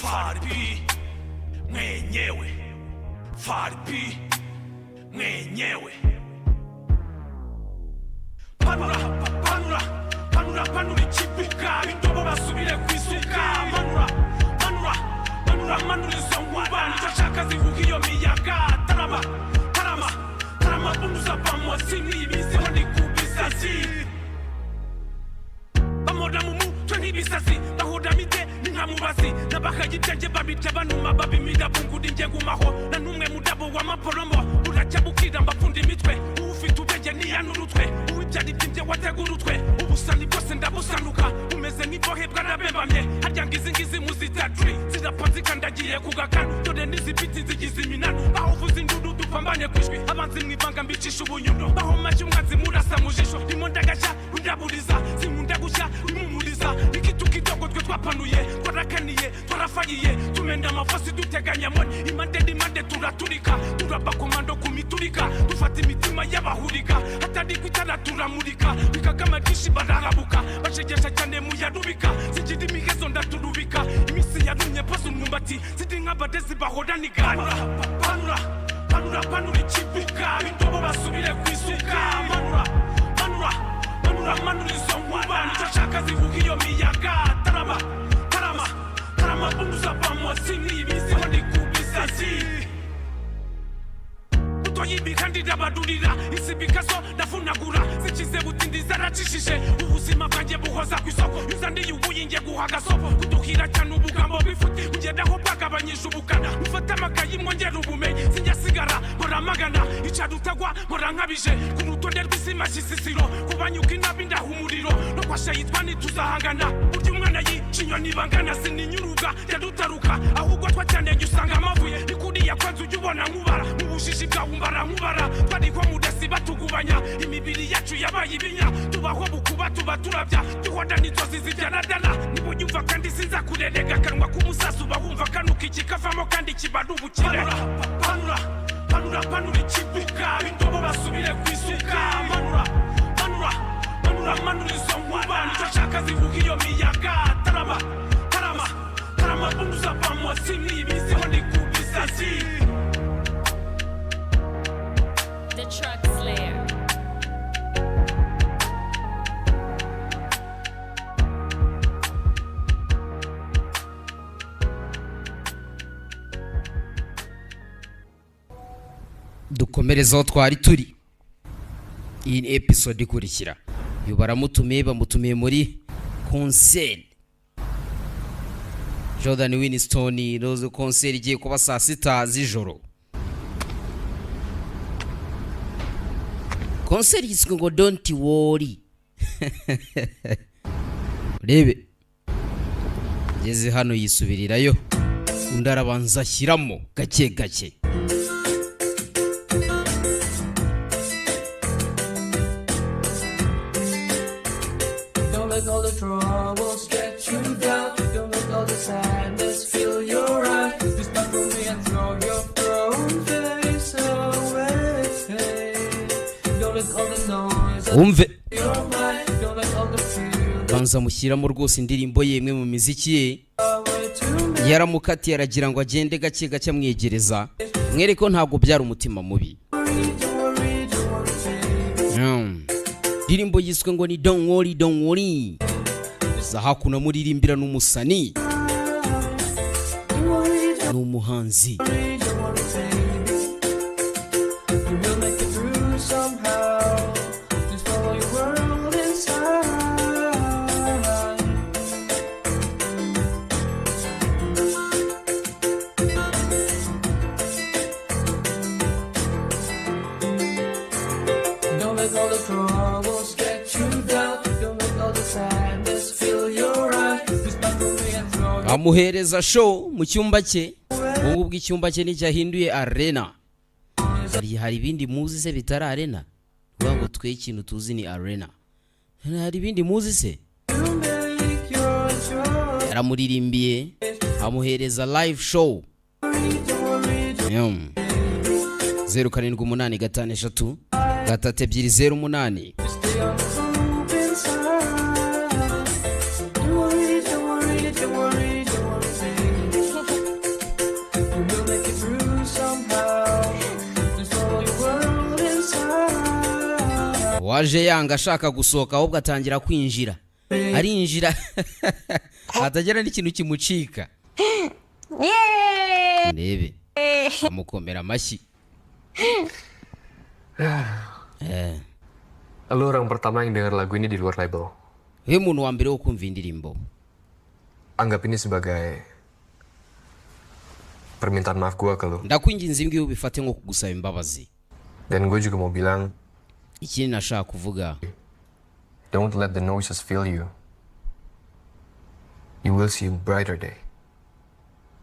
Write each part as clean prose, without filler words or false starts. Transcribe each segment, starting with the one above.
Farbi mwenyewe, Farbi mwenyewe. Panura, panura, panura, panura ikibuga, indobo basubire ku isuka. Manura, manura, manura, manura izo nkuba, nicyo nshaka zihuha iyo miyaga. Tarama, tarama, tarama, bunduza pamosi, nibiziho ni ku bisazi. Bamora mu mutwe nk'ibisazi, bahura mite ni nka mubazi. Nabahaye ibyanjye babirya banuma, babimira bunguri, njye ngumaho na n'umwe mudabo w'amaporomo. Buracya bukira mbapfunda imitwe, ufite ubwenge niyanurutwe, uwibyara iby'imbye watega urutwe. Ubusani bwose ndabusanuka, bumeze nk'imbohe bwarabebamye. Harya ngizi ngizi muzita dri zirapfa zikandagiye ku gakanu. Dore n'izipiti zigize iminanu, aho uvuze induru dupambane ku ijwi. Abanzi mwivanga mbicisha ubunyundo, baho mashyi umwanzi murasa mu jisho. Ndimo ndagashya undaburiza, sinkunda gushya impumuriza. Ikitu kidogo twe twapanuye, twarakaniye, twarafayiye, tumenda amafasi duteganya moni. Impande n'impande turaturika, turaba komando ku miturika, dufata imitima y'abahurika. Hatari ku itara turamurika, bikaga amajishi bararabuka, bashegesha cyane muyarubika. Zigira imihezo ndaturubika, iminsi yarumye pose umwumbati, ziri nk'abadezi bahorana igana. Panura, panura, panura ikibuga, indobo basubire ku isuka. Manura, manura, manura, manura izo nkuba, nicyo nshaka zihuha iyo miyaga. Tarama, tarama, tarama, bunduza pamosi, nibiziho ni ku bisazi. Utoyibika ndabadurira isibikaso ndafunagura, zikize butindi zaracishije. Ubuzima bwanjye buhoza ku isoko, yuzandiye ubuye njye guha agasopo. Kuduhira cyane ubugambo bw'ifuti, ugeraho bwagabanyije ubukana. Mufate amakayi mwongere ubumenyi, sinjya sigara mpora magana icara utagwa, mpora nkabije ku rutonde rw'isima sisisiro. Kubanyuka inabi ndaha umuriro no kwa shayitwa ntituzahangana. Burya umwana yica inyoni bangana, sininyuruga ndadutaruka, ahubwo twa cyane jya usanga amavuye. Ni kuriya kwanza ujya ubona nkubara mu bujiji bwawe, umbara nkubara. Twariho mudasi batugubanya, imibiri yacu yabaye ibinya, tubaho bukuba tuba turabya, duhora n'inzozi zibyaradana. Niba unyumva kandi sinza kurerega akanwa k'umusasu, uba wumva kanuka ikikavamo kandi kiba ari ubukire. Panura, panura, panura ikibuga, indobo basubire ku isuka. Manura, manura, manura, manura izo nkuba, nicyo nshaka zihuha iyo miyaga. Tarama, tarama, tarama, bunduza pamosi, nibiziho ni ku bisazi. The Truck Slayer. Dukomereze aho twari turi. Iyi ni episode ikurikira. Uyu baramutumiye, bamutumiye muri concert. Jordan Winston Rose, concert igiye kuba saa 6 z'ijoro. Concert yiswe ngo "Don't Worry". Rebe ngeze hano yisubirirayo, undi arabanza ashyiramo gake gake. Don't let all the troubles get you down. Don't let all the sadness fill your eyes. Just smile for me and throw your brown face away. Don't let all the noise of Wumve. your mind. Don't let all the fear Banza mushyiramo rwose indirimbo ye, imwe mu miziki ye. away to me. Yaramukatiye, aragira ngo agende gake gake amwegereza, mwereke ko ntabwo byari umutima mubi. Don't worry, don't worry, baby. Indirimbo yiswe ngo ni "Don't Worry, Don't Worry". Za hakuno muririmbira n'umusani. Don't worry, don't Ni umuhanzi. worry, don't worry, baby. You will make it through somehow. Just follow your world inside. Don't let all the troubles get you down. Don't let all the sadness fill your eyes. Just smile for me and throw your Amuhereza show mu cyumba cye. Ubu ngubwo icyumba cye nicyo ahinduye arena. Hari ibindi muzi se bitari arena? Kuvuga ngo twe ikintu tuzi ni arena, hari ibindi muzi se? You make your choice. Yaramuririmbiye, amuhereza live show. Don't worry, don't 0785 332 08. stay on the hope inside. Don't worry, don't worry, don't worry, don't worry, baby. Waje yanga ashaka gusohoka, ahubwo atangira kwinjira, arinjira hatagira n'ikintu kimucika. Yeay! Ndebe amukomera amashyi. Lu orang pertama yang denger lagu ini di luar label. We muntu wa mbere wo kumva indirimbo. Anggap ini sebagai permintaan maaf gue ke lu. Ndakwinginze, ibi ngibi ubifate nko kugusaba imbabazi. Dan gue juga mau bilang, Ikindi nashaka kuvuga, don't let the noises fill you. You will see a brighter day.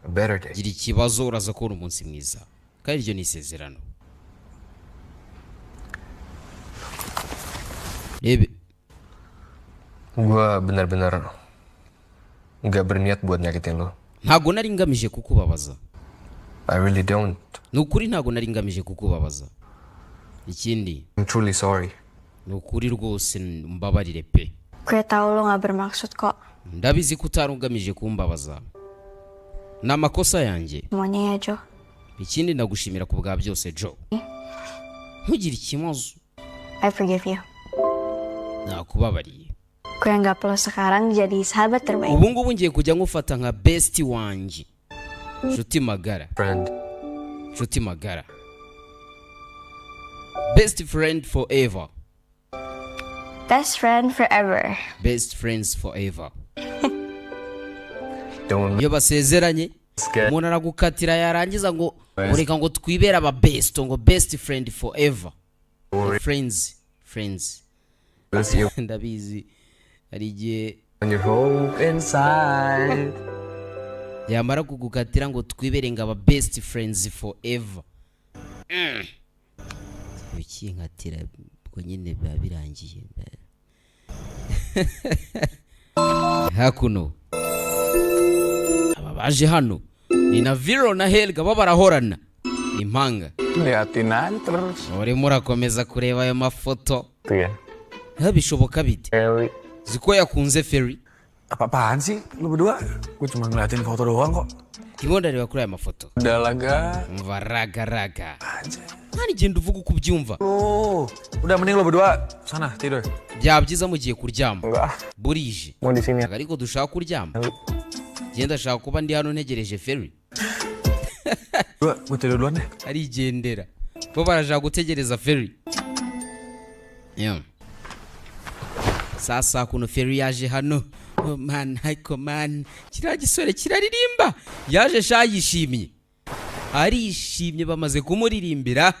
A better day. Gira ikibazo, uraza kubona umunsi mwiza, kandi iryo ni isezerano. Rebe. Gue benar-benar nggak berniat buat nyakitin lu. Ntabwo nari ngamije kukubabaza. I really don't. Ni ukuri, ntabwo nari ngamije kukubabaza. Ikindi, I'm truly sorry. ni ukuri rwose, mbabarire pe. Gue tau lo gak bermaksud kok. Ndabizi ko utari ugamije kumbabaza, ni amakosa yanjye. Semuanya ya, Jo. Ikindi, ndagushimira ku bwa byose, Joe, ntugire ikibazo. I forgive you. Nakubabariye. Gue anggap lo sekarang jadi sahabat terbaik. Ubu ngubu ngiye kujya ngufata nka best wanjye, nshuti magara. Friend. Nshuti magara, best friend forever. Best friend forever. Best friends forever. Don't Iyo basezeranye, get umuntu aragukatira, yarangiza ngo ureka ngo twibere aba best, ngo best friend forever, friends, friends. Lose you Ndabizi hari igihe and your hope inside. yamara kugukatira ngo twibere ngo aba best friends forever. Ukinkatira ubwo nyine biba birangiye. Hakuno aba baje hano ni na Viro na Helga, bo barahorana impanga. Liatin aja terus. Urimo urakomeza kureba ayo mafoto. Tuh ya. Bishoboka bite? Harry. Ziko yakunze Ferry. Apa-apaan sih lu berdua? Gue cuma ngeliatin foto doang kok. Ndimo ndareba kuri aya mafoto. Udah lah, ga. Umva, raga raga mwana, igenda uvuga uko ubyumva. Oh, udah mending lu berdua sana tidur. Byaba byiza mugiye kuryama. Enggak. Burije. Mau di sini. Ntabwo ariko dushaka kuryama, ngenda ndashaka kuba ndi hano ntegereje Ferry. Dua, gue tidur duluan deh. Arigendera, bo barashaka gutegereza Ferry. Yeah. Sasa kuno Ferry yaje hano. Oh man, ariko man, kiriya gisore kiraririmba. Yaje sha yishimye, arishimye, bamaze kumuririmbira.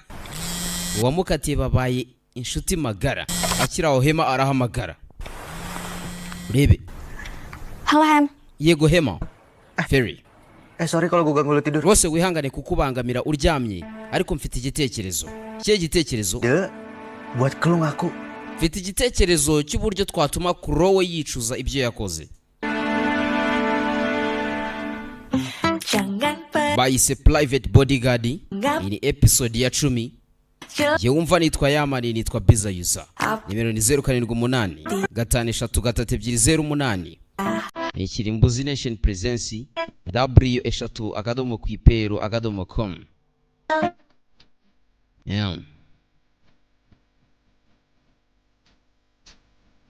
Uwamukatiye babaye inshuti magara. Akiri aho, Hema arahamagara, urebe. Halo, Hem. Yego Hema, Ferry. Eh, sorry kalau gue ganggu lu tidur. Rwose wihangane kukubangamira uryamye, ariko mfite igitekerezo. Ikihe gitekerezo? De, buat Chloe ngaku. Mfite igitekerezo cy'uburyo twatuma Chloe yicuza ibyo yakoze. Bayise Private Bodyguard, iyi ni episode ya 10. Jye wumva nitwa Yamani, nitwa Biza Yuza. Nimero ni 07853320 8. Ni Kirimbuzi Nation Presence, W eshatu akadomo ku iperu akadomo com. Yeah.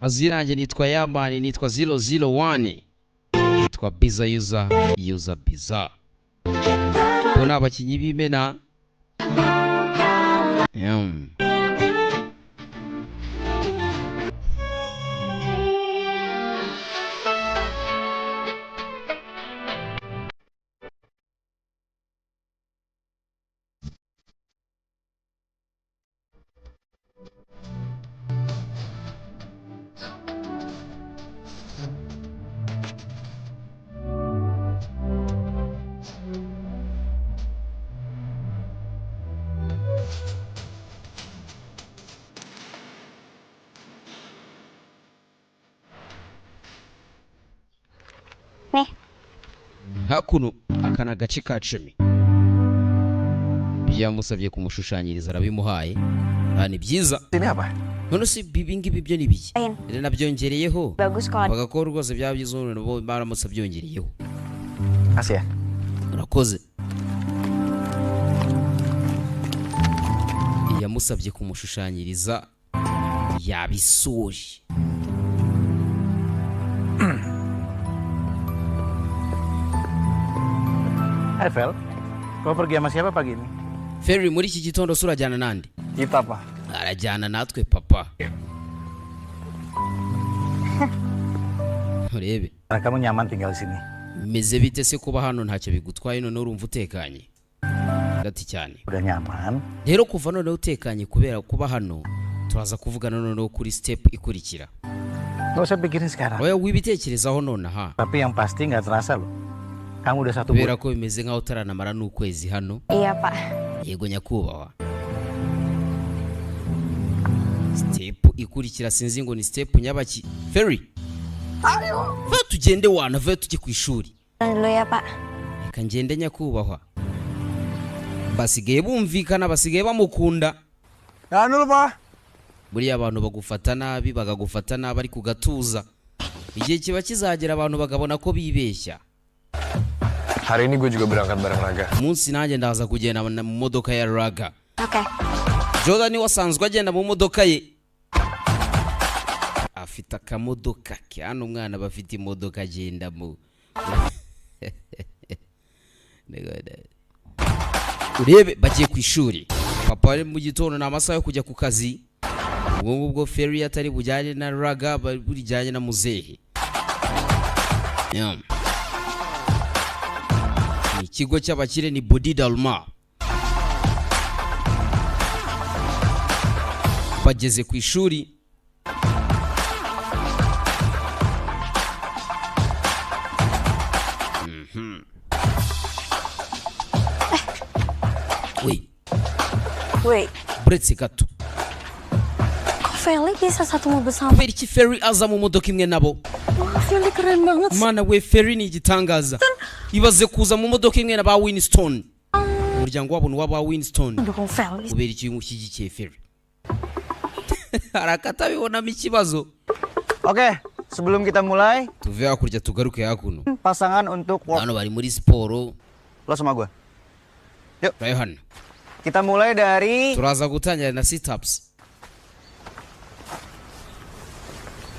Azirange nitwa Yamani, nitwa 001, nitwa Biza Yuza, Yuza Biza. Bo ni abakinnyi b'imena. Yeah. Nih, Hakuno aka ni agace ka 10. Byamusabye kumushushanyiriza, arabimuhaye. Ah, ni byiza. Ini apa? None se ibi ngibi byo ni biki? Lain. Rero nabyongereyeho. Bagus kalau Bavuga ko rwose byaba byiza ubu nabo baramutse abyongereyeho. Kasih ya. Urakoze. Yamusabye kumushushanyiriza Yabisoje. Hai Vel, kau pergi sama siapa pagi ini? Ferry, muri iki gitondo se urajyana nande? Kita, Pa. Arajyana natwe, papa. Urebe. Karena kamu nyaman tinggal di sini. Bimeze bite se kuba hano? Ntacyo bigutwaye? None urumva utekanye gati cyane? Udah nyaman. Rero kuva noneho utekanye kubera kuba hano, turaza kuvugana noneho kuri step ikurikira. Gak usah pikirin sekarang. Oya, wibitekerezaho nonaha. Tapi yang pasti nggak terasa loh. Kamu udah satu Kubera bulan. ko bimeze nkaho utaranamara n'ukwezi hano. Iya, Pak. Yego, nyakubahwa. Step ikurikira, sinzi ngo ni step nyabaki. Ferry, va tugende wana, va tujye ku ishuri. Jalan dulu ya, Pak. Reka ngende, nyakubahwa. Basigaye bumvikana, basigaye bamukunda. Jalan dulu, Pa. Buriya abantu bagufata nabi, bakagufata nabi, ariko ugatuza, igihe kiba kizagera abantu bakabona ko bibeshya. Hari ini gue juga berangkat bareng Raga. Umunsi nanjye ndaza kugenda mu modoka ya Raga. Oke. Jordan wasanzwe agenda mu modoka ye, afite akamodoka ke hano. Umwana bafite imodoka agendamo. Urebe, bagiye ku ishuri. Papa ari mu gitondo, ni amasaha yo kujya ku kazi. Ubwo ngubwo Ferry atari bujyane na Raga, bari burijyane na muzehe. Yeah. Ni ikigo cy'abakire, ni Budi Dalma. Bageze ku ishuri. We. Wait, Buretse gato. Kok Feli bisa satu mobil sama? Kubera iki Ferry aza mu modoka imwe nabo? Wah, Feli keren banget sih. Mana we, Ferry ni igitangaza. Ibaze kuza mu modoka imwe na ba Winston, umuryango wabo ni uw'aba Winston. Dukung Feli. Kubera iki ushyigikiye Ferry? Hari akatabibonamo ikibazo. Oke, sebelum kita mulai, Tuve hakurya tugaruke hakuno. Pasangan untuk work. Hano bari muri siporo. Lo sama gue. Yuk. Rayo hano. Kita mulai dari Turaza gutangira na sit-ups.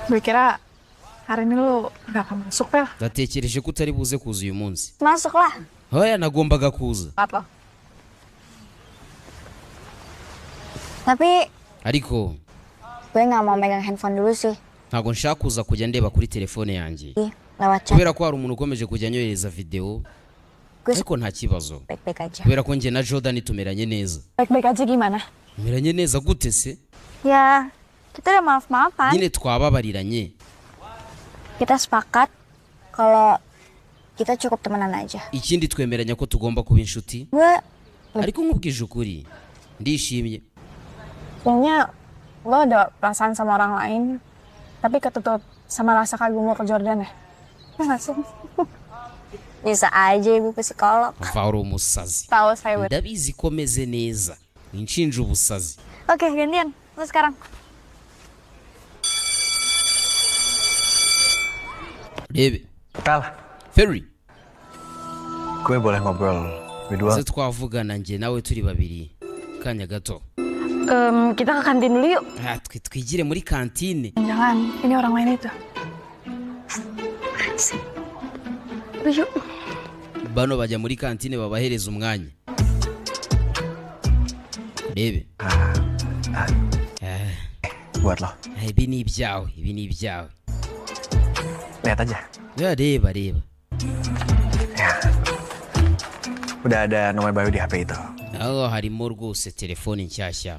Gue kira hari ini lu gak akan masuk, Pel. Ndatekereje ko utari buze kuza uyu munsi. Masuk lah. Hoya, nagombaga kuza. Empat loh. Tapi Ariko gue nggak mau megang handphone dulu sih. Ntabwo nshaka kuza kujya ndeba kuri telefone yanjye, Lewat chat kubera ko hari umuntu ukomeje kujya anyohereza videwo, ariko nta kibazo, baik-baik aja. kubera ko njye na Jordan tumeranye neza. Baik-baik aja gimana? Tumeranye neza gute se? Ya, kita udah maaf-maafan. Nyine twababariranye. Kita sepakat kalau kita cukup temenan aja. Ikindi, twemeranya ko tugomba kuba inshuti. Gue Ariko nkubwije ukuri, ndishimye. Kayaknya lo ada perasaan sama orang lain, tapi ketutup sama rasa kagum lo ke Jordan ya? Ya nggak sih? Bisa aja ibu psikolog. Va, uri umusazi. Tahu saya bener. Ndabizi ko meze neza, winshinja ubusazi. Oke, gantian. Lo sekarang. Rebe. Kal, Ferry. Gue boleh ngobrol berdua? Ese twavugana njye nawe turi babiri kanya gato? Kita ke kantin dulu yuk. Ah, twe twigire muri kantine. Jangan, ini orang lain itu. Yuk. Bano bajya muri kantine, babahereza umwanya. Rebe. Ah. Buat lo. Ah, ibi ni ibyawe, ibi ni ibyawe. Lihat aja. Ya, reba, reba. Udah ada nomor baru di HP itu. Aho harimo rwose telefone nshyashya.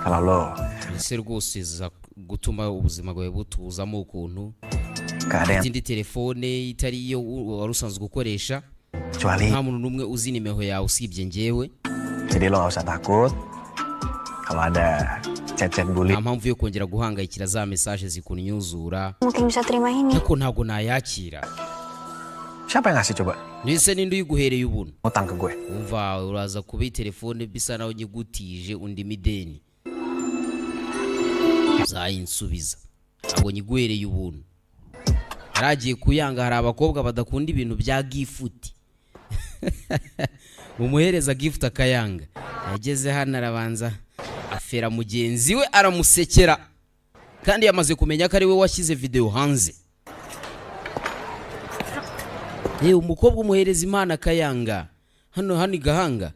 Kalau lo Ese rwose iza gutuma ubuzima bwawe butuzamo ukuntu. Gak ada yang Indi telefone itari iyo wari usanzwe ukoresha. Kecuali Nta muntu n'umwe uzi nimero yawe usibye njyewe. Jadi lo gak usah takut kalau ada chat-chat bully. Nta mpamvu yo kongera guhangayikira za message zikunyuzura. Mungkin bisa terima ini. Ariko ntabwo nayakira. Siapa yang ngasih coba? Mbese ninde uyiguhereye ubuntu? Utang ke gue. Umva, uraza kuba iyi telefone bisa naho nyigutije undi mideni, uzayinsubiza. Ntabwo nyiguhereye ubuntu. Yaragiye kuyanga. Hari abakobwa badakunda ibintu bya gift, umuhereza gift akayanga. Yageze hano arabanza afera mugenzi we, aramusekera. Kandi yamaze kumenya ko ari we washyize video hanze. Umukobwa umuhereza impano akayanga. Hano hano i Gahanga,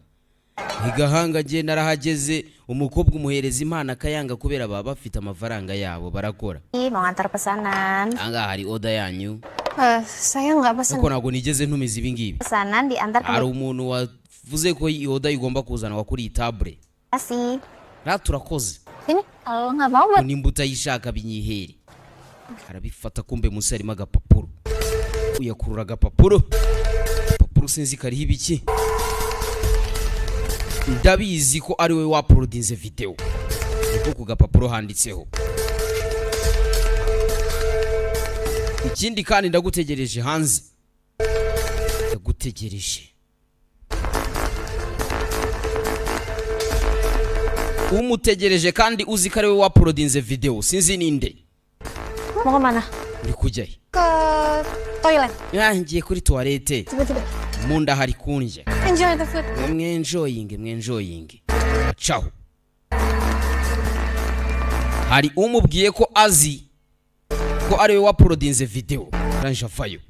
i Gahanga ngiye narahageze, umukobwa umuhereza impano akayanga kubera baba bafite amafaranga yabo, barakora. Ih, mau ngantar pesanan. Ahangaha hari order yanyu. Eh, saya nggak pesan Ariko ntabwo nigeze ntumiza ibi ngibi. Pesanan diantar ke Hari umuntu wavuze ko iyi order igomba kuzanwa kuri iyi table. Bekasi. Rero turakoze. Sini, kalau nggak mau buat Nimba utayishaka binyihere. Arabifata, kumbe munsi harimo agapapuro. Uyakurura agapapuro, agapapuro sinzi kariho ibiki. Ndabizi ko ari we wauploadinze video, niko ku gapapuro handitseho. Ikindi kandi ndagutegereje hanze, ndagutegereje. Umutegereje kandi uzi ko ari we wauploadinze video, sinzi ninde. Mau kemana? Uri kujyayo? Ke toilet. Ngiye kuri toilette. Tiba-tiba. Mu nda hari kundya. Enjoy the food. Mwenjoyinge, mwenjoyinge. Acaho hari umubwiye ko azi ko ari we wauploadinze video. Arangije avayo.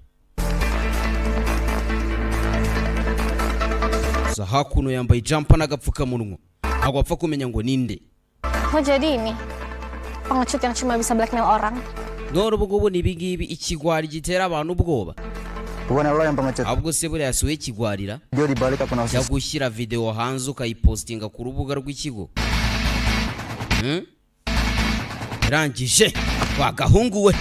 Gusa hakuno yambaye jumper n'agapfukamunwa, ntabwo apfa kumenya ngo ninde. Oh, jadi ini pengecut yang cuma bisa blackmail orang. None ubu ngubu ni ibingibi, ikigwari gitera abantu ubwoba. Bukan lo yang pengecut. Ahubwo se buriya si we kigwarira? Dia dibalik akun Jya OSIS. gushyira video hanze ukayipostinga ku rubuga rw'ikigo. Rangije wagahungu we.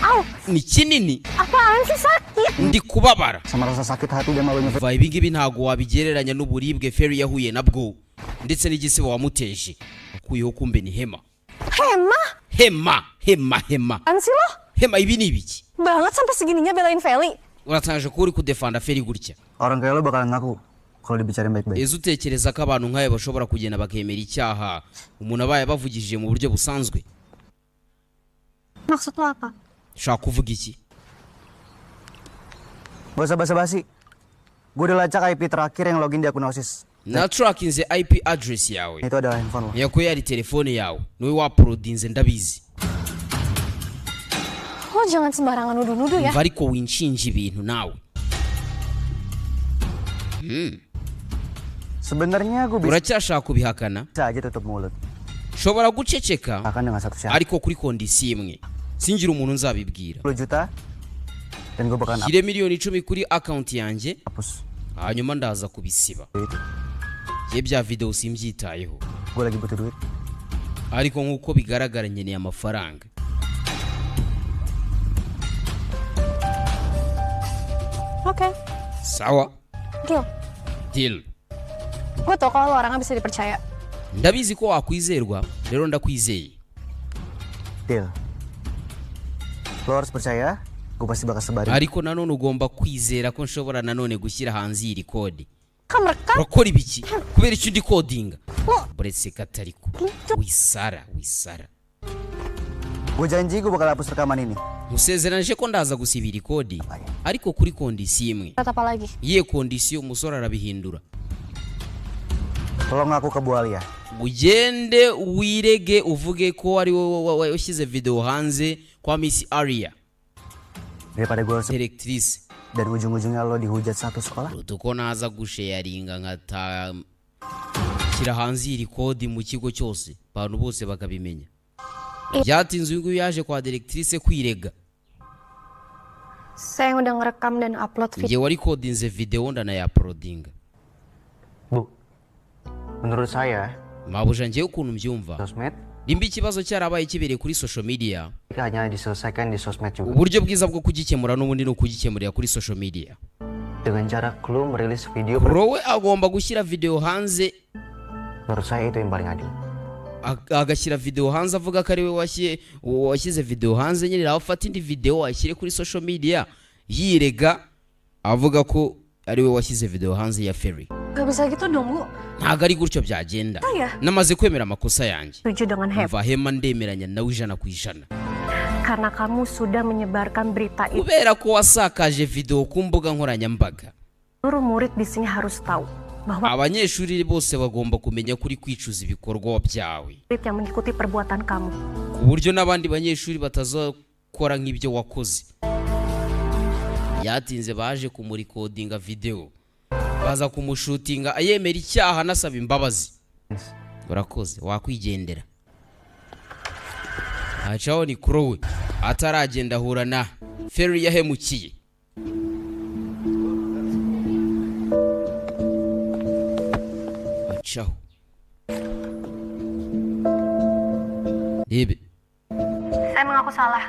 Au, Ni kinini. Apaan sih, sakit? Ndi kubabara. Sama rasa sakit hati dan malunya. Va, ibingibi ntabwo wabigereranya n'uburibwe Ferry yahuye nabwo ndetse n'igisebo wamuteje. Akuyeho, kumbe ni Hema. Hema, Hema, Hema, Hema. apaan sih lo? Hema, ibi ni ibiki? Banget sampai segininya belain Feli. Uratangaje ko uri kudefanda Ferry gutya. Orang kayak lo bakalan ngaku kalau dibicarain baik-baik. Ese utekereza ko abantu nk'aya bashobora kugenda bakemera icyaha umuntu abaye abavugishije mu buryo busanzwe? Maksud lo apa? Ushaka kuvuga iki? Gak usah basa-basi. Gue udah lacak IP terakhir yang login di akun OSIS. Na trackinze IP address yawe. Itu adalah handphone lo. Menya ko yari telefone yawe, niwe wauploadinze, ndabizi. Lo jangan sembarangan nuduh-nuduh ya. Umva, ariko winshinja ibintu nawe. Sebenarnya gue bisa Uracyashaka kubihakana? aja tutup mulut. Nshobora guceceka, Akan dengan satu syarat. ariko kuri condition imwe: singira umuntu nzabibwira. 10 juta dan gue bakalan Shyire miliyoni 10 kuri account yanjye, hapus hanyuma ndaza kubisiba. itu. Ye bya video simbyitayeho. Gue lagi butuh duit. Ariko nk'uko bigaragara nkeneye amafaranga. Oke, Sawa. Deal. Deal. Gue tau kalau lo orangnya bisa dipercaya. Ndabizi ko wakwizerwa, rero ndakwizeye. Deal. Lo harus percaya, gue pasti bakal sebarin Ariko nanone ugomba kwizera ko nshobora nanone gushyira hanze iyi record. Kamu rekam. Urakora ibiki? Kubera icyo urecordinga? Buretse katariko wisara, wisara. Gue janji gue bakal hapus rekaman ini. Nkusezeranije ko ndaza gusiba iyi record, ariko kuri condition imwe. Apa lagi? Iyihe condition? Umusore arabihindura. Tolong ngaku ke Bu Alia. Ugende wirege, uvuge ko ari wowe washyize video hanze kwa Miss Aria. Daripada gue harus Directrice. Dan ujung-ujungnya lo dihujat satu sekolah. Uruta uko naza gusharinga nkata shyira hanze iyi record mu kigo cyose, abantu bose bakabimenya. Byatinze, uyu nguyu yaje kwa directrice kwirega. Saya yang udah ngerekam dan upload video. Njye warecordinze video, ndanayauploadinga. Bu, menurut saya Mabuja, njyewe ukuntu mbyumva, sosmed nimba ikibazo cyarabaye kibereye kuri social media, hanya diselesaikan di sosmed juga. uburyo bwiza bwo kugikemura n'ubundi ni ukugikemurira kuri social media. Dengan cara Chloe merilis video, Chloe agomba gushyira video hanze. Menurut saya itu yang paling adil. Agashyira video hanze avuga ko ari we washyize video hanze nyine. Nawe afata indi video ashyire kuri social media yirega, avuga ko ari we washyize video hanze ya Ferry. Gak bisa gitu dong, Bu. Ntabwo ari gutyo byagenda. Ya. Namaze kwemera amakosa yanjye. Setuju dengan Hema. Umva Hema, ndemeranya nawe 100%. Karena kamu sudah menyebarkan berita itu. Kubera ko wasakaje video ku mbuga nkoranyambaga. Seluruh murid di sini harus tahu. Bahwa Abanyeshuri bose bagomba kumenya ko uri kwicuza ibikorwa byawe, murid yang mengikuti perbuatan kamu. ku buryo n'abandi banyeshuri batazakora nk'ibyo wakoze. Yatinze baje kumurikodinga videwo, baza kumushutinga ayemera icyaha anasaba imbabazi. Urakoze, wakwigendera. Hacaho ni Chloe, ataragenda ahura na Ferry yahemukiye. Hacaho rebe. Saya mengaku salah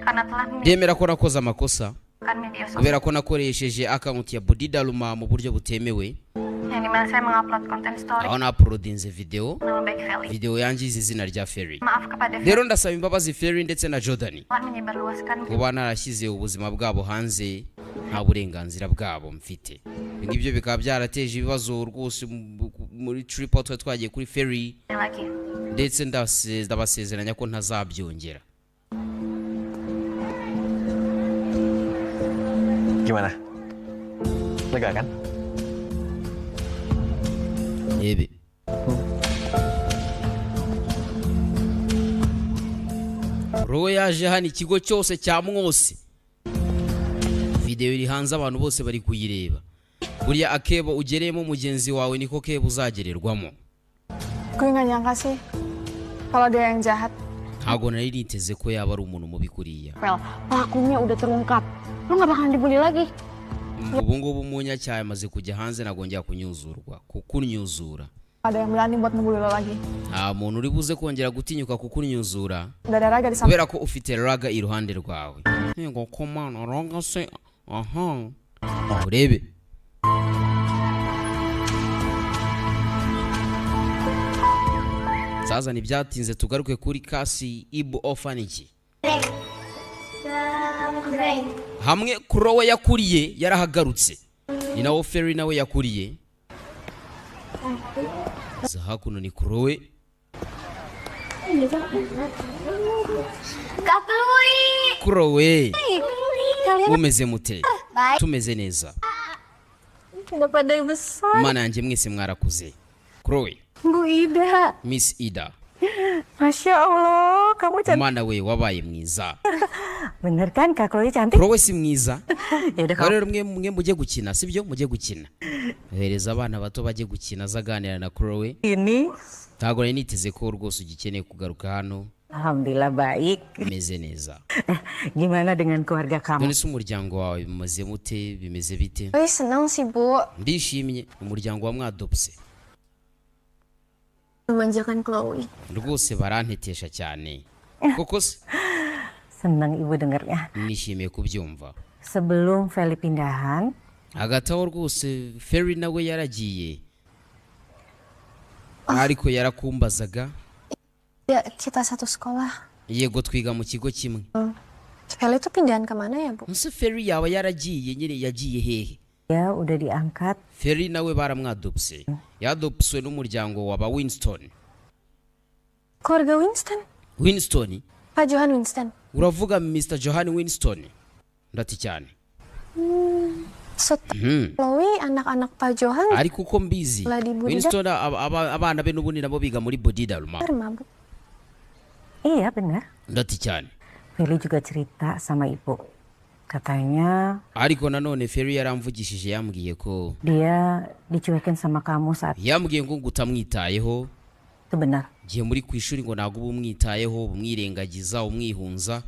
karena telah Ndemera ko nakoze amakosa menyebabkan media sosial kubera ko nakoresheje account ya Budidaruma mu buryo butemewe, yang dimana saya mengupload konten story aho nauploadinze video, nama baik Feli. video yangiza izina rya Ferry. Maaf kepada Feli Rero ndasaba imbabazi Ferry ndetse na Jordan telah menyebarluaskan kuba narashyize ubuzima bwabo hanze nta burenganzira bwabo mfite. Ibi ngibyo bikaba byarateje ibibazo rwose muri trip aho twari twagiye kuri Ferry, lagi. ndetse ndabasezeranya ko ntazabyongera. Gimana? Lega kan? Ebe Rowe yaje hano, ikigo cyose cya mwose, videwo iri hanze, abantu bose bari kuyireba. Buriya akebo ugereyemo mugenzi wawe niko kebo uzagererwamo. Gue nggak nyangka sih kalau dia yang jahat. Ntabwo nari niteze ko yaba ari umuntu mubi kuriya. Well, pelakunya udah terungkap. Lu nggak bakalan dibully lagi. Ubu ngubu umunyacyaha yamaze kujya hanze, ntabwo njya kunyuzurwa kukunyuzura. Ada yang berani buat ngebully lo lagi. Nta muntu uri buze kongera gutinyuka kukunyuzura Udah ada Raga di samping. kubera ko ufite Raga iruhande rwawe. Yego komana Raga se, aha urebe. Sasa ntibyatinze, tugaruke kuri kasi ibu orphanage hamwe Chloe yakuriye, yarahagarutse, ni nawo Ferry nawe yakuriye. Za hakuno ni Chloe. Kak Chloe. Chloe, Kalian mumeze mute? Tumeze neza. udah pada besar. Mana yanjye, mwese mwarakuze. Chloe. Bu Ida. Miss Ida. Masya Allah, kamu cantik. Mana we, wabaye mwiza. Bener kan Kak Chloe cantik? Chloe si mwiza? Ya udah Ngaho rero mwe mwe mujye gukina, sibyo? Mujye gukina, ohereza abana bato bajye gukina, aza aganira na Chloe. Ini Ntabwo nari niteze ko rwose ugikeneye kugaruka hano. Alhamdulillah baik. Meze neza. Gimana dengan keluarga kamu? None se umuryango wawe bimeze mute, bimeze bite? Wih, senang sih, Bu. Ndishimye, umuryango wa mwadopse. Memanjakan Chloe. Rwose barantetesha cyane koko se. Senang ibu dengarnya. Nishimiye kubyumva. Sebelum Feli pindahan, Hagati aho rwose Ferry nawe yaragiye, ariko yarakumbazaga. Ya, kita satu sekolah. Yego, twiga mu kigo kimwe. Feli tuh pindahan kemana ya, Bu? Ese Ferry yaba yaragiye nyine, yagiye hehe? Ya udah diangkat. Ferry nawe baramwadopse, yadopswe n'umuryango wa ba Winston. Keluarga Winston. Winston? Pak Johan Winston. Uravuga Mr Johan Winston? Ndati cyane. Chloe anak-anak Pak Johan Ariko uko mbizi, Lah, di Budida- Winston abana be n'ubundi nabo biga muri Bodidalma. Dharma, Bu. Iya benar. Ndati cyane. Feli juga cerita sama ibu. Katanya Ariko nanone Ferry yaramvugishije, yambwiye ko dia dicuekin sama kamu saat yambwiye ngo utamwitayeho itu, benar? igihe muri ku ishuri, ngo ntabwo uba umwitayeho, umwirengagiza, umwihunza.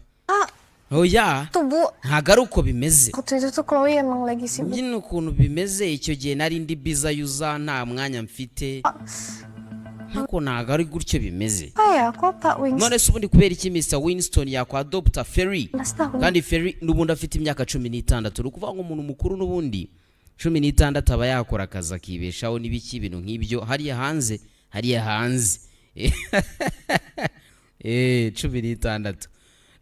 Oya. Tuh, Bu. Ntabwo ari uko bimeze. Waktu itu tuh Chloe emang lagi sibuk. Nyine ukuntu bimeze, icyo gihe nari ndi biza yuza, nta mwanya mfite, ariko ntabwo ari gutyo bimeze. Apa ya, kok Pak Winston None se ubundi kubera iki Mr Winston yakwadopta Ferry, tahun kandi Ferry n'ubundi afite imyaka 16? Ni ukuvuga ngo umuntu mukuru n'ubundi 16 aba yakora akazi akibeshaho n'ibiki, ibintu nk'ibyo hariya hanze, hariya hanze 16.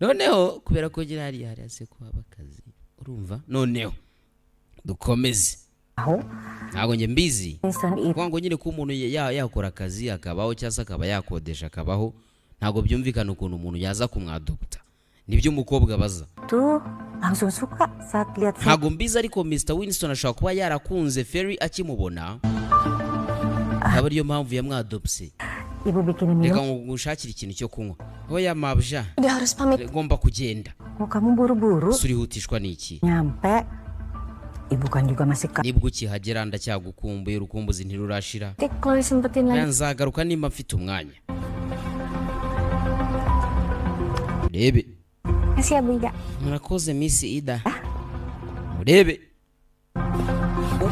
Noneho kubera ko ngira hariya hariya se ko haba akazi, urumva? Noneho dukomeze. Ntabwo njye mbizi. Kuvuga ngo nyine ko umuntu yakora akazi akabaho, cyangwa se akaba yakodesha akabaho, ntabwo byumvikana ukuntu umuntu yaza kumwadopta. Nibyo umukobwa abaza. Tuh langsung suka saat lihat Ntabwo mbizi, ariko Mr Winston ashobora kuba yarakunze Ferry akimubona. Akaba ariyo mpamvu yamwadopse. Ibu bikinin Reka minum. ngushakire ikintu cyo kunywa. Oya mabuja. Udah harus pamit. Ngomba kugenda. Kok kamu buru-buru? Ese urihutishwa n'iki? Nyampe. Ibu kan juga masih Nibwo ukihagera, ndacyagukumbuye, urukumbuzi ntirurashira. Nanti Chloe sempetin lagi. Nzagaruka nimba mfite umwanya. Urebe. Makasih ya, Bu Ida. Murakoze, Miss Ida. Urebe,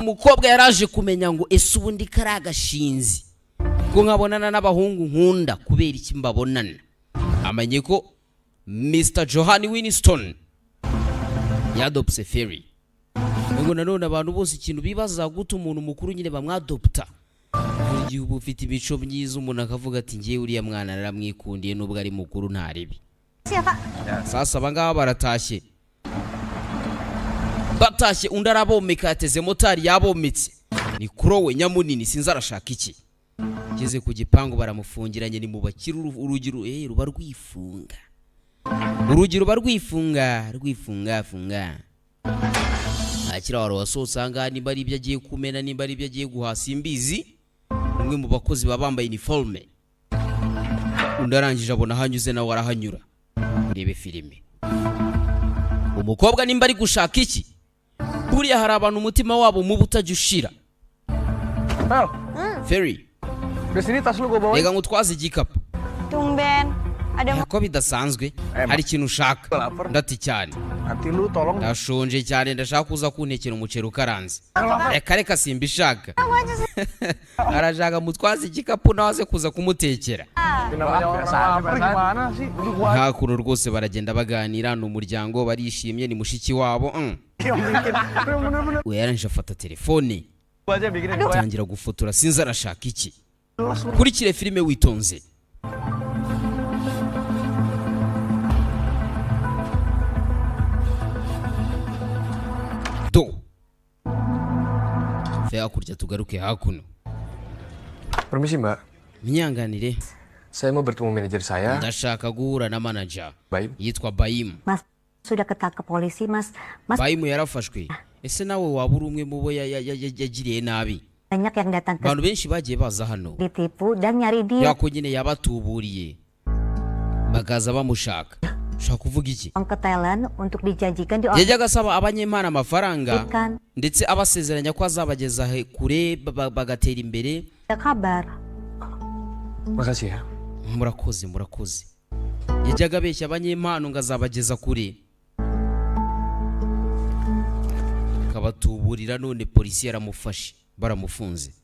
umukobwa yaraje kumenya ngo ese ubundi kari agashinzi ko nkabonana n'abahungu nkunda, kubera iki mbabonana? Amenye ko Mr Johan Winston yadopse Ferry. Ngo nanone abantu bose ikintu bibaza, gute umuntu mukuru nyine bamwadopta? Buri gihe uba ufite imico myiza, umuntu akavuga ati: "Ngewe uriya mwana naramwikundiye nubwo ari mukuru, ntaribi." Makasih ya, Pak. Sasa abangaba baratashye. Batashye, undi arabomeka, yateze motari yabometse. Ni Kurowe nyamunini, sinzi arashaka iki. Ngeze ku gipangu baramufungiranye. Ni mu bakire, urugi ruba rwifunga, urugi ruba rwifunga, rwifunga funga. Nta kiraro wasohotse ahangaha. Nimba ari ibyo agiye kumena, nimba ari ibyo agiye guhaha, simbizi. Umwe mu bakozi baba bambaye iniforume, undi arangije abona aho anyuze, nawe arahanyura. Urebe filime, umukobwa nimba ari gushaka iki? Buriya hari abantu umutima wabo mubi utajya ushira. Pel, Ferry. di sini tas lu gue bawain. Reka ngutwaze igikapu. Tumben. Ada Ko bidasanzwe, hari ikintu ushaka? Ndati cyane. Nanti lu tolong Ndashonje cyane, ndashaka kuza kuntekera umuceri ukaranze. Reka reka, simbishaka. Arashaka mutwaze igikapu, nawe aze kuza kumutekera. Namanya orang lapar gimana sih? Udah gua Hakuno rwose baragenda baganira, ni umuryango, barishimye, ni mushiki wabo. Yang bikin. Bener-bener. We yarangije afata telefone, Gua aja bikinin gua. atangira gufotora, sinzi arashaka iki. Kurikire filime witonze. Do fe hakurya, tugaruke hakuno. Permisi, Mbak. Munyanganire. Saya mau bertemu manajer saya. Ndashaka guhura na manager. Baim. Yitwa Bayimu. Mas sudah ketangkep polisi, Mas. Mas Bayimu yarafashwe. Ese nawe waba uri umwe mu bo yagiriye nabi? Banyak yang datang ke Abantu benshi bagiye baza hano ditipu dan nyari dia. yako nyine yabatuburiye, bakaza bamushaka. Ushaka kuvuga iki? Ke Thailand untuk dijanjikan di Yajyaga asaba abanyempano amafaranga Ikan. ndetse abasezeranya ko azabageza kure, bagatera imbere. Ada kabar. Makasih ya. Murakoze, murakoze. Yajyaga abeshya abanyempano ngo azabageza kure, akabatuburira. None polisi yaramufashe, baramufunze.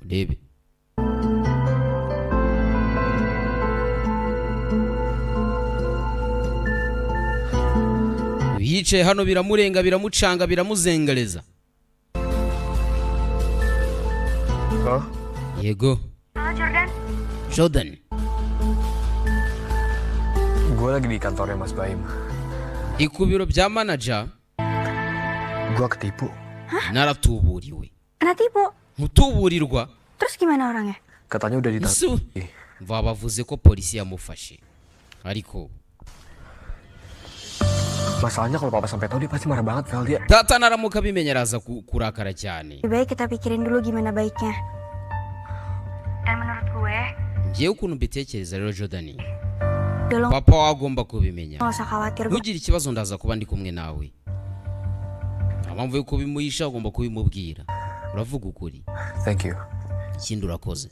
Urebe. Yicaye hano, biramurenga, biramucanga, biramuzengereza. Oh, Yego. Halo, Jordan. Jordan. Gue lagi di kantornya Mas Baim. Ndi ku biro bya manager. Gue ketipu. Naratuburiwe. Kena tipu. Nkutuburirwa? Terus gimana orangnya? Katanya udah ditangkap. Ese bavuze ko polisi yamufashe, ariko Masalahnya kalau papa sampai tahu, dia pasti marah banget, Vel. Dia data naramuka abimenya araza kurakara cyane. Lebih baik kita pikirin dulu gimana baiknya. Dan menurut gue, Ngewe ukuntu mbitekereza rero, Jordan, udah lo papa we agomba kubimenya. Nggak usah khawatir, gue Ntugire ikibazo, ndaza kuba ndi kumwe nawe. Nta mpamvu yo kubimuhisha, ugomba kubimubwira. Uravuga ukuri. Thank you. Ikindi, urakoze.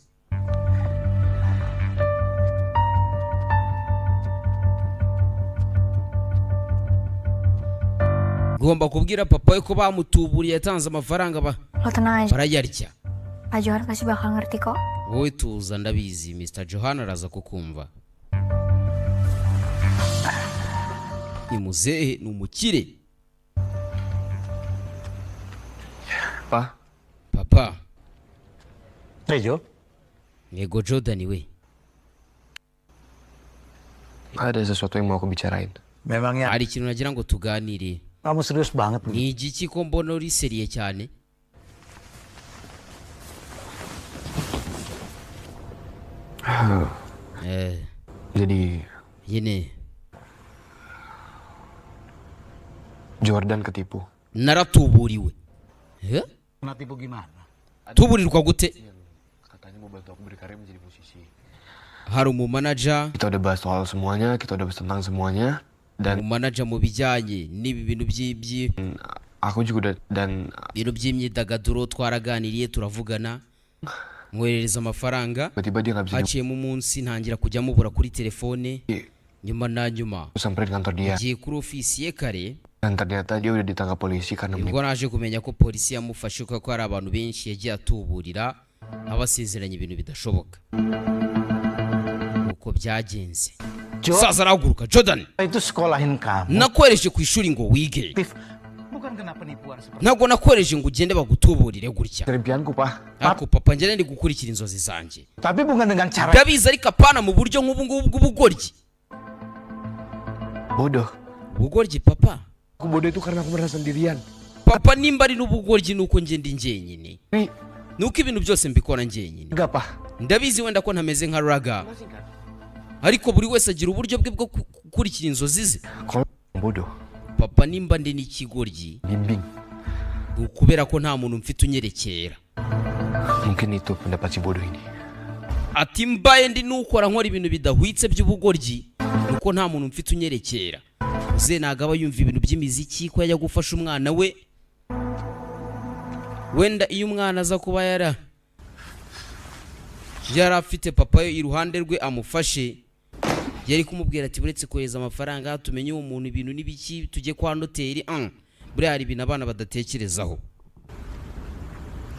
Ugomba kubwira papa we ko bamutuburiye, yatanze amafaranga Lo tenang aja. barayarya. Pak Johan pasti bakal ngerti kok. Wowe tuza, ndabizi Mr Johan araza kukumva. Ni muzehe, ni umukire. Pa, Papa. Rejo, Yego, Jordan we. Ada sesuatu yang mau aku bicarain. Memangnya Hari ikintu nagira ngo tuganire. Kamu serius banget nih? Ni igiki ko mbona uri sérieux cyane? Jadi Nyine Jordan ketipu. Naratuburiwe. Eh? Kena tipu gimana? Tuburirwa gute? Katanya mau bantu aku berkarya menjadi musisi. Hari umumanager. Kita udah bahas soal semuanya, kita udah bahas tentang semuanya, dan Umumanager mu bijyanye n'ibi bintu by'ibyi aku juga udah dan bintu by'imyidagaduro, twaraganiriye, turavugana, mwoherereza amafaranga. Tiba-tiba dia nggak bisa Haciyemo umunsi ntangira kujya mubura kuri telefone, nyuma na nyuma samperin kantor dia. Ngiye kuri ofisi ye kare. Dan ternyata dia udah ditangkap polisi karena Nibwo naje kumenya ko polisi yamufashe kuko hari abantu benshi yagiye atuburira, abasezeranya ibintu bidashoboka. Uko byagenze, saza arahaguruka. Jordan, Itu sekolahin kamu. Nakohereje ku ishuri ngo wige. Bukan kena penipuan seperti Ntabwo nakohereje ngo ugende bagutuburire gutya. Impianku, Pak. Ariko papa, njye ndi gukurikira inzozi zanjye. Tapi bukan dengan cara Ndabizi, ariko apana mu buryo nk'ubu ngubu bw'ubugoryi. Bodoh. Ubugoryi, papa? Aku bodoh itu karena aku merasa sendirian. Papa, nimba ari n'ubugoryi nuko njye ndi njyenyine, nuko ibintu byose mbikora njyenyine. Enggak, Pak. Ndabizi wenda ko ntameze nka Raga, ariko buri wese agira uburyo bwe bwo gukurikira inzozi ze. Kalau bodoh, Papa, nimba ndi n'ikigoryi, bimbing. Ni ukubera ko nta muntu mfite unyerekera. Mungkin itu pendapat si bodoh ini. Ati mbaye ndi n'ukora nkora ibintu bidahwitse by'ubugoryi, nuko nta muntu mfite unyerekera. Uze ntabwo aba yumva ibintu by'imiziki ko yajya gufasha umwana we. Wenda iyo umwana aza kuba yari afite papa we iruhande rwe amufashe, yari kumubwira ati buretse kohereza amafaranga, tumenye uwo muntu, ibintu n'ibiki, tujye kwa noteri. Buriya hari ibintu abana badatekerezaho.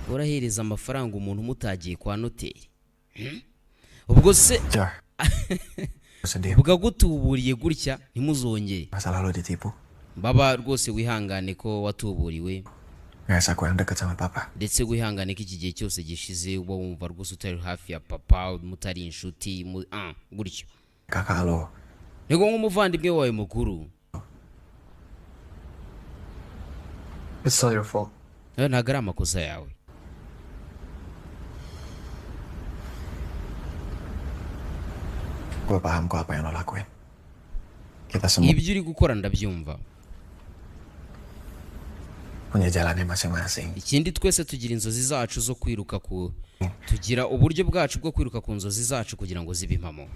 Urahereza amafaranga umuntu mutagiye kwa noteri? Ubwo se Jar. Sedih. Bwagutuburiye gutya, ntimuzongere. Masalah lo ditipu. Baba, rwose wihangane ko watuburiwe. Ngerasa kurang dekat sama papa. Ndetse wihangane ko iki gihe cyose gishize uba wumva rwose utari hafi ya papa, mutari inshuti gutyo. Kakak lo. Niko nk'umuvandimwe wawe mukuru. It's not your fault. Ntabwo ari amakosa yawe. Gue paham kok apa yang lo lakuin. Kita semua Ibyo uri gukora ndabyumva. Punya jalannya masing-masing. Ikindi, twese tugira inzozi zacu zo kwiruka ku, tugira uburyo bwacu bwo kwiruka ku nzozi zacu kugira ngo zibe impamo.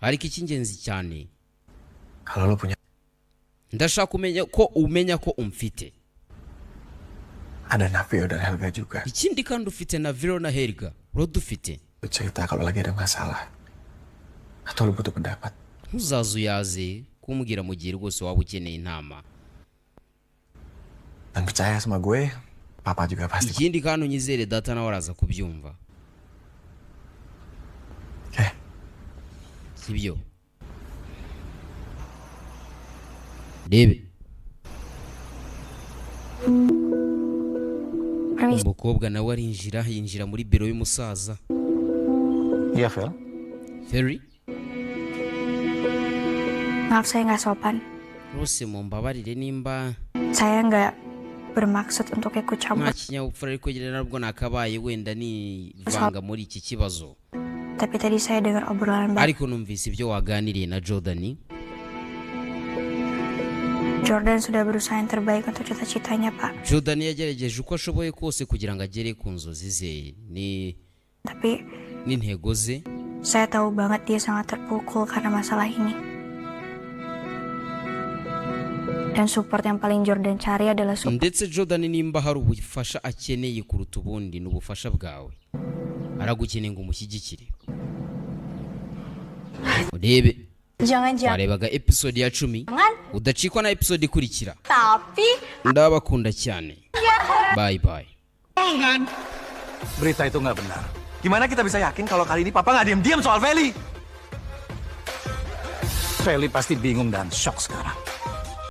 Ariko icy'ingenzi cyane, Kalau lo punya ndashaka kumenya ko umenya ko umfite. Ada Navio dan Helga juga. Ikindi kandi ufite na Vero na Helga, uradufite. Lu cerita kalau lagi ada masalah. Atau lu butuh pendapat. Ntuzazuyaze kumbwira mu gihe rwose waba ukeneye inama. Dan percaya sama gue, papa juga pasti. Ikindi kandi unyizere, data nawe araza kubyumva. Eh. Sibyo, rebe. Permisi. Umukobwa nawe arinjira, yinjira muri biro y'umusaza. Iya, Fel. Ferry. Maaf saya nggak sopan. Rwose mumbabarire nimba Saya nggak bermaksud untuk ikut campur. Nta kinyabupfura, ariko ngira nabwo nakabaye wenda nivanga muri iki kibazo. Tapi tadi saya dengar obrolan Bapak. Ariko numvise ibyo waganiriye na Jordan. Jordan sudah berusaha yang terbaik untuk cita-citanya, Pak. Jordan yagerageje uko ashoboye kose kugira ngo agere ku nzozi ze ni Tapi n'intego ze. Saya tahu banget dia sangat terpukul karena masalah ini. Dan support yang paling Jordan cari adalah support Ndetse Jordan, nimba hari ubufasha akeneye kuruta ubundi, ni ubufasha bwawe. Aragukeneye ngo umushyigikire. Urebe. Jangan-jangan Warebaga episode ya 10, udacikwa na episode ikurikira. Tapi Ndabakunda cyane, bye bye. Berita itu nggak benar. Gimana kita bisa yakin kalau kali ini Papa nggak diam-diam soal Feli? Feli pasti bingung dan shock sekarang.